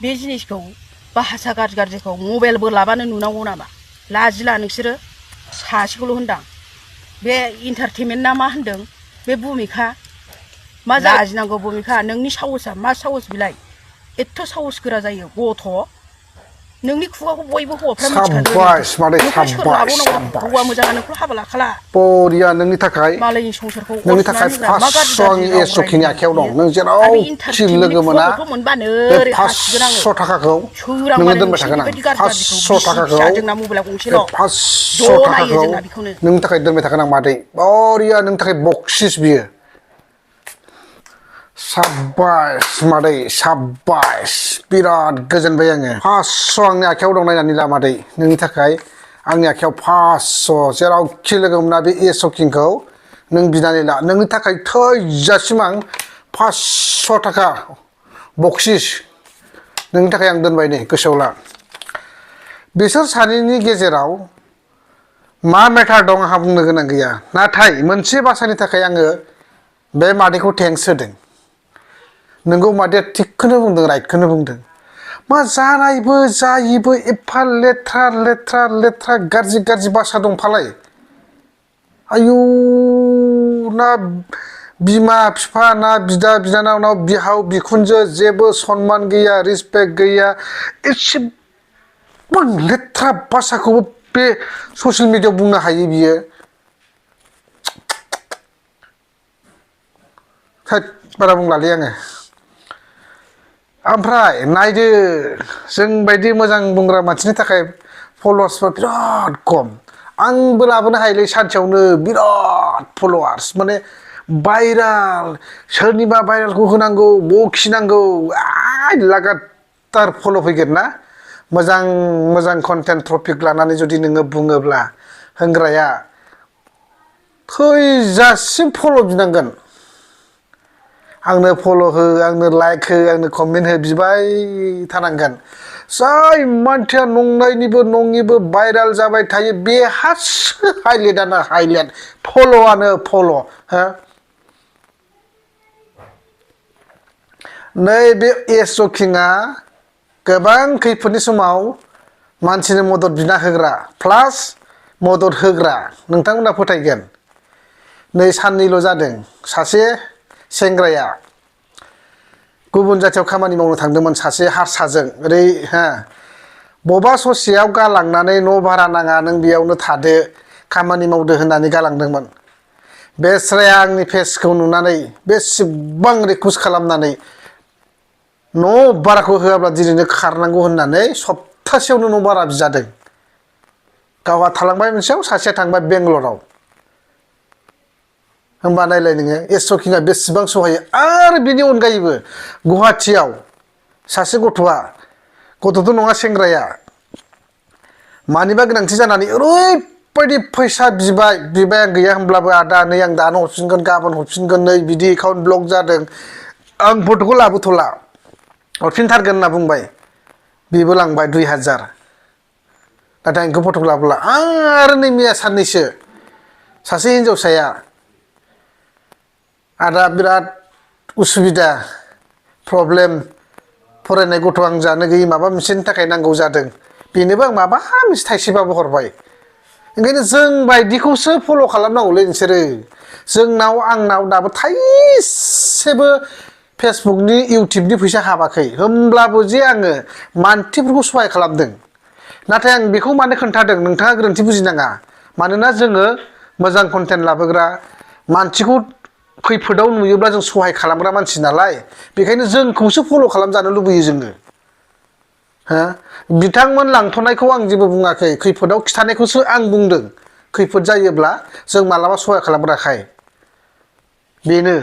बे जिनिसखौ भाषा गाज्रिखौ मबाइलबो लाबानो नुनांगौ नामा लाजिला नोंसोरो सासेखौल' होनदां बे इन्टारटेनमेन्ट ना मा होनदों बे भुमिखा मा लाजिनांगौ भुमिखा नोंनि साहसआ मा साहस बिलाय एथ' साहस गोरा जायो गथ' नोंनि खुगाखौ बयबो हौवाफ्रा मिथिखादों हौवा मोजाङा नोंखौ हाबा लाखाला बरिया नोंनि थाखाय मालायनि संसारखौ नोंनि थाखाय 500 एस'खिनि आखायाव दं नों जेरावखि लोगो मोना बे 500 थाखाखौ नोङो दोनबाय थागोन आं 500 थाखाखौ बे 500 थाखाखौ नोंनि थाखाय दोनबाय थागोन आं मादै बरिया नोंनि थाखाय बक्सिस बियो साब्बास मादै साब्बास बिराद गोजोनबाय आङो 500 आंनि आखायाव दं नायनानै ला मादै नोंनि थाखाय आंनि आखायाव 500 जेरावखि लोगो मोना बे एस'किंखौ नों बिनानै ला नोंनि थाखाय थैजासिम आं 500 थाखा बक्सिस नोंनि थाखाय आं दोनबाय नै गोसोआव ला बिसोर सानैनि गेजेराव मा मेटार दं आंहा बुंनो गोनां गैया नाथाय मोनसे बाथ्रानि थाखाय आङो बे मादैखौ थेंक्स होदों नोंगौ मादैया थिगखौनो बुंदों राइटखौनो बुंदों मा जानायबो जायिबो एफा लेथ्रा लेथ्रा लेथ्रा गाज्रि गाज्रि बाथ्रा दंफालाय आयु ना बिमा बिफा ना बिदा बिनानाव बिहाव बिखुनजो जेबो सनमान गैया रिसपेक्ट गैया एसेबां लेथ्रा बाथ्राखौबो बे ससियेल मिडियायाव बुंनो हायो बियो थोद बारा बुंलालै आङो ओमफ्राय नायदो जों बायदि मोजां बुंग्रा मानसिनि थाखाय फल'वार्सफ्रा बिराद खम आंबो लाबोनो हायोलै सानसेयावनो बिराद फल'वार्स माने भाइराल सोरनिबा भाइरालखौ होनांगौ बखिनांगौ लागातार फल' फैगोन ना मोजां मोजां कन्टेन्ट टपिक लानानै जुदि नोङो बुङोब्ला होनग्राया थैजासिम फल' बिनांगोन आंनो फल' हो आंनो लाइक हो आंनो कमेन्ट हो बिबाय थानांगोन जाय मानसिया नंनायनिबो नङिबो भाइराल जाबाय थायो बेहासो हाइलाइटआनो हाइलाइट फल'आनो फल' हो नैबे एस'किंआ गोबां खैफोदनि समाव मानसिनो मदद बिना होग्रा प्लास मदद होग्रा नोंथांमोना फोथायगोन नै साननैल' जादों सासे सेंग्राया गुबुन जाथियाव खामानि मावनो थांदोंमोन सासे हारसाजों ओरै हा बबेबा ससेयाव गालांनानै न' भारा नाङा नों बेयावनो थादो खामानि मावदो होननानै गालांदोंमोन बेस्राया आंनि फेसखौ नुनानै बेसेबां रिकुवेस्ट खालामनानै न' भाराखौ होआब्ला दिनैनो खारनांगौ होननानै सप्तासेयावनो न' भारा बिजादों गावहा थालांबाय मोनसेयाव सासेया थांबाय बेंगलराव होमबा नायलाय नोङो एस'किंआ बेसेबां सहायो आरो बिनि अनगायैबो गुवाहाटियाव सासे गथ'थ' नङा सेंग्राया मानिबा गोनांथि जानानै ओरैबायदि फैसा बिबाय आं गैया होनब्लाबो आदा नै आं दानो हरफिनगोन गाबोन हरफिनगोन नै बिदि एकाउन्ट ब्लक जादों आं फट'खौ लाबोथ'ला हरफिनथारगोन होनना बुंबाय बेबो लांबाय 2000 नाथाय आंखौ फट'खौ लाबोला आरो नै मैया साननैसो सासे हिनजावसाया आदा बिराद उसुबिदा प्रब्लेम फरायनाय गथ' आं जानो गैयै माबा मोनसेनि थाखाय नांगौ जादों बेनोबो आं माबा मोनसे थाइसेबाबो हरबाय ओंखायनो जों बायदिखौसो फल' खालामनांगौलै नोंसोरो जोंनाव आंनाव दाबो थाइसेबो फेसबुकनि इउटुबनि फैसा हाबाखै होमब्लाबो जे आङो मानसिफोरखौ सहाय खालामदों नाथाय आं बेखौ मानो खोन्थादों नोंथाङा गोरोन्थि बुजिनाङा मानोना जोङो मोजां कन्टेन्ट लाबोग्रा मानसिखौ खैफोदाव नुयोब्ला जों सहाय खालामग्रा मानसि नालाय बेखायनो जोंखौसो फल' खालामजानो लुबैयो जोङो हो बिथांमोन लांथ'नायखौ आं जेबो बुङाखै खैफोदाव खिथानायखौसो आं बुंदों खैफोद जायोब्ला जों मालाबा सहाय खालामग्राखाय बेनो